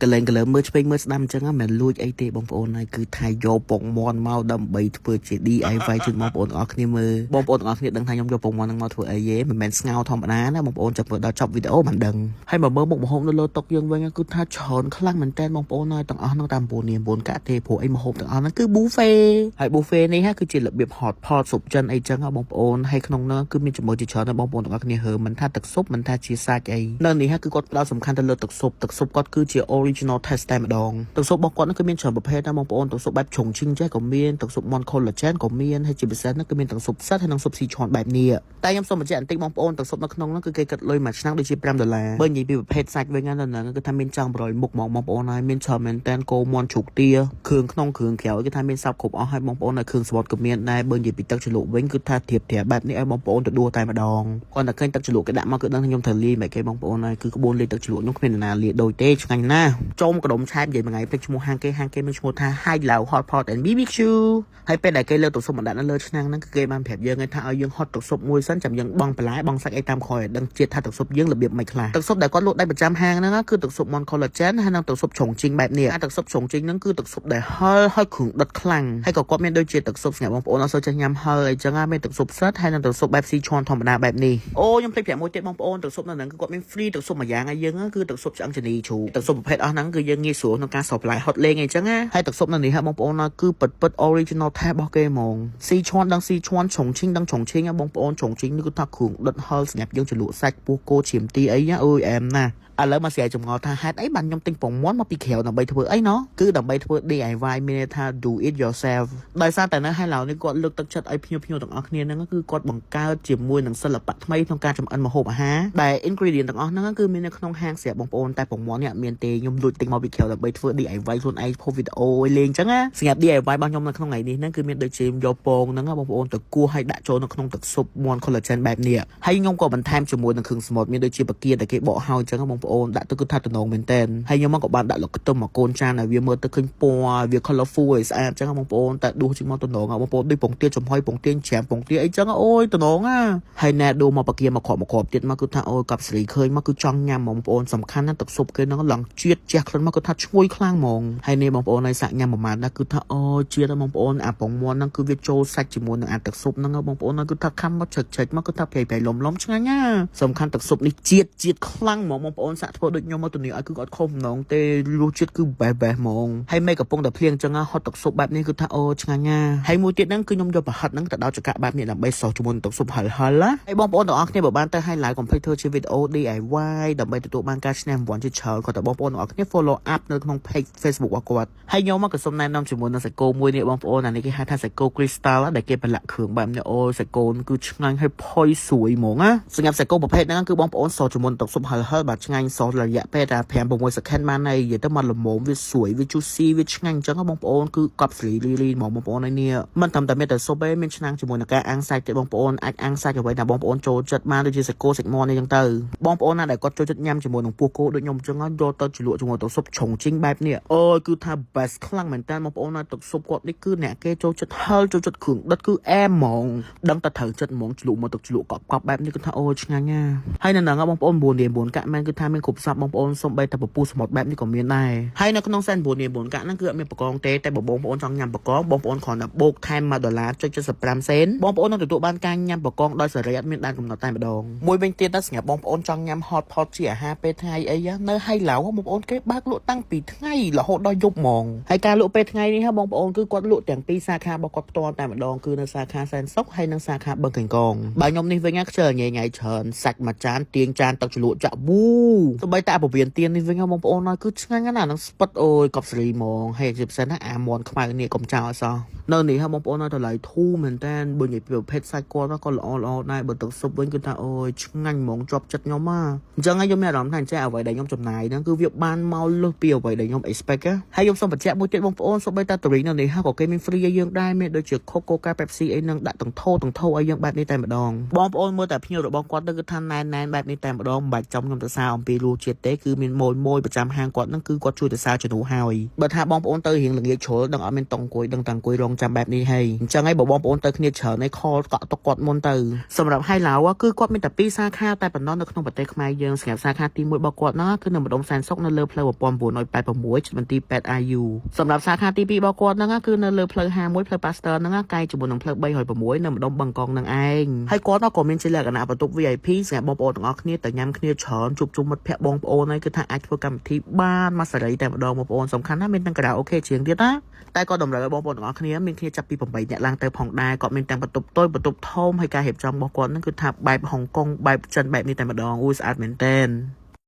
កលែងកលើមើលឆ្វេងមើលស្ដាំអញ្ចឹងមិនមែនលួចអីទេបងប្អូនហើយគឺថាយកពងមាន់មកដើម្បីធ្វើជា DIY ជូនបងប្អូនទាំងអស់គ្នាមើលបងប្អូនទាំងអស់គ្នាដឹងថាខ្ញុំយកពងមាន់ហ្នឹងមកធ្វើអីទេមិនមែនស្ងោរធម្មតាណាបងប្អូនចាំមើលដល់ចប់វីដេអូមិនដឹងហើយមកមើលមុខម្ហូបនៅលើតុយើងវិញគឺថាច្រើនខ្លាំងមែនតើបងប្អូនហើយទាំងអស់ហ្នឹងតាម9នា9កាក់ទេព្រោះអីម្ហូបទាំងអស់ហ្នឹងគឺ buffet ហើយ buffet នេះគឺជារបៀប hot pot ស៊ុបចិនអីចឹងហ៎បងប្អូនហើយក្នុងហ្នឹងគឺមានចំណូលជាច្រើនណាស់បងប្អូនទាំងអស់គ្នាហើមិនថាទឹកស៊ុបមិនថាជាសាច់អីនៅនេះគឺគាត់ផ្ដោតសំខាន់ទៅលើទឹកស៊ុបទឹកស៊ុបគាត់គឺជា original taste តែម្ដងទឹកស៊ុបរបស់គាត់ហ្នឹងគឺមានច្រើនប្រភេទណាបងប្អូនទឹកស៊ុបបែបឆុងឈិងចេះក៏មានទឹកស៊ុបមាន់ collagen ក៏មានហើយជាពិសេសហ្នឹងគឺមានទឹកស៊ុបសិតហើយនិងស៊ុបស៊ីឆួនបែបនេះតែខ្ញុំសូមបញ្ជាក់បន្តិចបងប្អូនទឹកស៊ុបនៅក្នុងហ្នឹងគឺគេគិតលុយមួយឆ្នាំដូចជា5ដុល្លារបើនិយាយពីប្រភេទសាច់វិញណានៅហ្នឹងគឺថាមានចង់100មុខហ្មងបងប្អូនហើយមានច្រើនមែនតើគោមាន់ជ្រូកទាគ្រឿងក្នុងគ្រឿងក្រៅគឺថាមានសពគ្រប់អស់ហើយបងប្អូននៅគ្រឿងសមុទ្រក៏មានដែរបើនិយាយពីទឹកជ្រលក់វិញគឺថាធៀបធៀបបែបនេះឲ្យបងប្អូនទៅដួសតែម្ដងគាត់តែឃើញទឹកជ្រលក់គេដាក់មកគឺដឹងថាខ្ញុំត្រូវលាយមិនគេបងប្អូនហើយគឺក្បួនលាយទឹកជ្រលក់នោះគ្មាននរណាលាយដូចទេឆ្ងាញ់ណាស់ចូលមកដុំឆែបនិយាយមួយថ្ងៃភ្លេចឈ្មោះហាងគេហាងគេមានឈ្មោះថា Hai Lao Hot Pot and BBQ ហើយពេលដែលគេលើកទឹកស៊ុបមកដាក់នៅលើឆ្នាំងហ្នឹងគឺគេបានប្រាប់យើងថាឲ្យយើងហត់ទឹកស៊ុបមួយសិនចាំយើងបង់បន្លែបង់សាច់អីតាមក្រោយឲ្យដឹងជាតិថាទឹកស៊ុបយើងរបៀបមិនខ្លះទឹកស៊ុបដែលគាត់លក់ដៃប្រចាំហាងហ្នឹងគឺទឹកស៊ុបមាន់ collagen ហើយនិងទឹកស៊ុបឆុងជីងបែបនេះអាទឹកស៊ុបឆុងជីងហ្នឹងគឺទឹកស៊ុបដែលហឹរហើយគ្រឿងដិតខ្លាំងហើយក៏គាត់មានដូចជាទឹកស៊ុបសម្រាប់បងប្អូនអត់សូវចេះញ៉ាំហឹរអីចឹងណាមានទឹកស៊ុបសិតហើយនិងទឹកស៊ុបបែបស៊ីឈួនធម្មតាបែបនេះអូខ្ញុំភ្លេចប្រាប់មួយទៀតបងប្អូនទឹកស៊ុបនៅហ្នឹងគឺគាត់មាន free ទឹកស៊ុបមួយយ៉ាងឲ្យយើងគឺទឹកស៊ុបឆ្អឹងជំនីជ្រូកទឹកស៊ុបប្រភេទអស់ហ្នឹងគឺយើងងាយស្រួលក្នុងការស្រុះបន្លែហុតលេងអីចឹងណាហើយទឹកស៊ុបនៅនេះហ่ะបងប្អូនគឺពិតពិត original taste របស់គេហ្មងស៊ីឈួនដឹងស៊ីឈួនឆុងឈិងដឹងឆុងឈិងបងប្អូនឆុងឈិងនេះគឺថាគ្រឿងដិតហឹរសម្រាប់យើងជ្រលក់សាច់ពោះគោឈាមទីអីណាអើយអែមណាស់ឥឡូវមកស្រាយចម្ងល់ថាហេតុអីបានខ្ញុំទិញពងមាន់មកពីក្រៅដើម្បីធ្វើអីណោះគឺដើម្បីធ្វើ DIY មានន័យថា do it yourself ដោយសារតែនៅហើយឡៅនេះគាត់លើកទឹកចិត្តឲ្យភ្ញៀវភ្ញៀវទាំងអស់គ្នាហ្នឹងគឺគាត់បង្កើតជាមួយនឹងសិល្បៈថ្មីក្នុងការចម្អិនម្ហូបអាហារដែល ingredient ទាំងអស់ហ្នឹងគឺមាននៅក្នុងហាងស្រាប់បងប្អូនតែពងមាន់នេះអត់មានទេខ្ញុំលួចទិញមកពីក្រៅដើម្បីធ្វើ DIY ខ្លួនឯងផុសវីដេអូឲ្យលេងអញ្ចឹងណាសម្រាប់ DIY របស់ខ្ញុំនៅក្នុងថ្ងៃនេះហ្នឹងគឺមានដូចជាយកពងហ្នឹងបងប្អូនទៅគោះឲ្យដាក់ចូលនៅក្នុងទឹកស៊ុបមាន់ collagen បែបនេះហើយខ្ញុំក៏បន្ថែមជាមួយនឹងគ្រឿងសមុទ្រមានដូចជាបង្គាដែលគេបកហើយអញ្ចឹងបងប្អូនដាក់ទៅគឺថាតំណងមែនតែនហើយខ្ញុំមកក៏បានដាក់លក្ខ្ទឹមមកកូនចានឲ្យវាមើលទៅឃើញពណ៌វា colorful ឲ្យស្អាតអញ្ចឹងបងប្អូនតែដួសចេញមកតំណងបងប្អូនដូចពងទាចំហុយពងទាច្រាមពងទាអីចឹងអូយតំណងណាហើយណែដួសមកបង្គាមកគ្រាប់មកគ្រាប់ទៀតមកគឺថាអូយកប់សេរីឃើញមកគឺចង់ញ៉ាំបងប្អូនសំខាន់ណាស់ទឹកស៊ុបគេហ្នឹងឡើងជាតិជះក្លិនមកគឺថាឈ្ងុយខ្លាំងហ្មងហើយនេះបងប្អូនហើយសាក់ញ៉ាំប្រហែលណាគឺថាអូជាតិបងប្អូនអាពងមាន់ហ្នឹងគឺវាចូលសាច់ជាមួយនឹងអាទឹកស៊ុបហ្នឹងបងប្អូនគឺថាខំមកឆឹកឆឹកមកគឺថាប្រៃប្រៃលំលំឆ្ងាញ់ណាសំខាន់ទឹកស៊ុបនេះជាតិជាតិខ្លាំងហ្មងបងប្អូនសាក់ធ្វើដូចខ្ញុំមកធានាឲ្យគឺអត់ខុសម្ដងទេរសជាតិគឺបេះបេះហ្មងហើយមេកំពុងតែភ្លៀងចឹងហត់ទឹកស៊ុបបែបនេះគឺថាអូឆ្ងាញ់ណាហើយមួយទៀតហ្នឹងគឺខ្ញុំយកប្រហិតហ្នឹងទៅដល់ចកាបែបនេះដើម្បីសោះជាមួយនឹងទឹកស៊ុបហិលហិលណាហើយបងប្អូនទាំងអស់គ្នាបើបានទៅឲ្យ like កុំភ្លេចធ្វើជាវីដេអូ DIY ដើម្បីទទួលបានការឈ្នះរង្វាន់ជាច្រើនគាត់តែបងប្អូនទាំងអស់គ្នា follow up នៅក្នុង page Facebook របស់គាត់ហើយខ្ញុំមកក៏សូមណែនាំជាមួយនឹងសាច់គោមួយនេះបងប្អូនអានេះគេហៅថាសាច់គោ crystal ដែលគេប្រឡាក់គ្រឿងបែបនេះអូសាច់គោគឺឆ្ងាញ់ហើយផុយស្រួយហ្មងណាសម្រាប់សាច់គោប្រភេទហ្នឹងគឺបងប្អូនសោះជាមួយនឹងទឹកស៊ុបហិលហិលបាទឆ្ងាញ់សោះរយៈពេលតែ5 6 second បានហើយនិយាយទៅមកល្មមវាស្រួយវា juicy វាឆ្ងាញ់អញ្ចឹងបងប្អូនគឺកប់ស្រីលីលីហ្មងបងប្អូនហើយនេះមិនត្រឹមតែមានតែស៊ុបទេមានឆ្នាំងជាមួយនឹងការអាំងសាច់ទៀតបងប្អូនអាចអាំងសាច់អ្វីដែលបងប្អូនចូលចិត្តបានដូចជាសាច់គោសាច់មាន់អីចឹងទៅបងប្អូនណាដែលគាត់ចូលចិត្តញ៉ាំជាមួយនឹងពោះគោដូចខ្ញុំអញ្ចឹងយកទៅជ្រលក់ជាមួយទឹកស៊ុបឆុងជីងបែបនេះអូយគឺថា best ខ្លាំងមែនតើបងប្អូនណាទឹកស៊ុបគាត់នេះគឺអ្នកគេចូលចិត្តហឹរចូលចិត្តគ្រឿងដិតគឺអែមហ្មងដឹងតែត្រូវចិត្តហ្មងជ្រលក់មកទឹកជ្រលក់កប់កប់បែបនេះគឺថាអូយឆ្ងាញ់ណាហើយនៅហ្នឹងបងប្អូន9រៀល9កាក់មែនគឺថាមានគ្រប់សពបងប្អូនសំបីតែពពុះសមុទ្របែបនេះក៏មានដែរហើយនៅក្នុងសែន9រៀល9កាក់ហ្នឹងគឺអត់មានបកងទេតែបើបងប្អូនចង់ញ៉ាំបកងបងប្អូនគ្រាន់តែបូកថែម1ដុល្លារចុច75សេនបងប្អូននឹងទទួលបានការញ៉ាំបកងដោយសេរីអត់មានដែនកំណត់តែម្ដងមួយវិញទៀតណាសម្រាប់បងប្អូនចង់ញ៉ាំ hot pot ជាអាហារពេលថ្ងៃអីនៅហៃឡៅបងប្អូនគេបើកលក់តាំងពីថ្ងៃរហូតដល់យប់ហ្មងហើយការលក់ពេលថ្ងៃនេះហ៎បងប្អូនគឺគាត់លក់ទាំងពីរសាខារបស់គាត់ផ្ទាល់តែម្ដងគឺនៅសាខាសែនសុខហើយនិងសាខាបឹងកេងកងបើខ្ញុំនេះវិញណាខ្ជិលញ៉ៃញ៉ៃច្រើនសាច់មួយចានទៀងចានទឹកជ្រលក់ចាក់វូសូម្បីតែពវៀនទៀននេះវិញបងប្អូនគឺឆ្ងាញ់ណាស់នឹងស្ពឹតអូយកប់សេរីហ្មងហើយជាពិសេសណាអាមន់ខ្មៅនេះកុំចោលអសោះនៅនេះហ៎បងប្អូនតម្លៃធូរមែនតើបើនិយាយពីប្រភេទសាច់គាត់ក៏ល្អល្អដែរបើទឹកស៊ុបវិញគឺថាអូយឆ្ងាញ់ហ្មងជាប់ចិត្តខ្ញុំហ่าអញ្ចឹងហើយខ្ញុំមានអារម្មណ៍ថាអញ្ចឹងអ្វីដែលខ្ញុំចំណាយហ្នឹងគឺវាបានមកលើសពីអ្វីដែលខ្ញុំ expect ហើយខ្ញុំសូមបញ្ជាក់មួយទៀតបងប្អូនសូម្បីតែតរីនៅនេះក៏គេមាន free ឲ្យយើងដែរមានដូចជា Coca Cola Pepsi អីហ្នឹងដាក់ទាំងថោទាំងថោឲ្យយើងបែបនេះតែម្ដងបងប្អូនមើលតែភ្ញៀវរបស់គាត់ទៅគឺថាណែនណែនបែបនេះតែម្ដងមិនបាច់ចំខ្ញុំទៅសារអំពី រសជាតិទេគឺមានម៉ូយម៉ូយប្រចាំហាងគាត់ហ្នឹងគឺគាត់ជួយទៅសារជំនួសហើយបើថាបងប្អូនទៅរៀងល្ងាចជ្រុលដឹងអត់មានតុងអង្គុយដឹងតែអង្គុយរងចាំបែបនេះហើយអញ្ចឹងហើយបើបងប្អូនទៅគ្នាច្រើនឯ call កក់ទុកគាត់មុនទៅសម្រាប់ហៃឡៅគឺគាត់មានតែពីរសាខាតែប៉ុណ្ណោះនៅក្នុងប្រទេសខ្មែរយើងសម្រាប់សាខាទី1របស់គាត់ណាគឺនៅម្ដុំសែនសុខនៅលើផ្លូវ1986ជិតមន្ទីរពេទ្យ IU សម្រាប់សាខាទី2របស់គាត់ហ្នឹងគឺនៅលើផ្លូវ51ផ្លូវ Pasteur ហ្នឹងកែជាមួយនឹងផ្លូវ306នៅម្ដុំបឹងកងនឹងឯងហើយគាត់ក៏មានជាលក្ខណៈបន្ទប់ VIP សម្រាប់បងប្អូនទាំងអស់គ្នាទៅញ៉ាំគ្នាច្រើនជួបជុំមិត្តភ័ក្តិបងប្អូនហើយគឺថាអាចធ្វើកម្មវិធីបានមួយសេរីតែម្ដងបងប្អូនសំខាន់ណាស់មានទាំងការ៉ាអូខេជាងទៀតណាតែក៏តម្រូវឲ្យបងប្អូនទាំងអស់គ្នាមានគ្នាចាប់ពី8នាក់ឡើងទៅផងដែរគាត់មានទាំងបន្ទប់តូចបន្ទប់ធំហើយការរៀបចំរបស់គាត់ហ្នឹងគឺថាបែបហុងកុងបែបចិនបែបនេះតែម្ដងអូយស្អាតមែនទែន។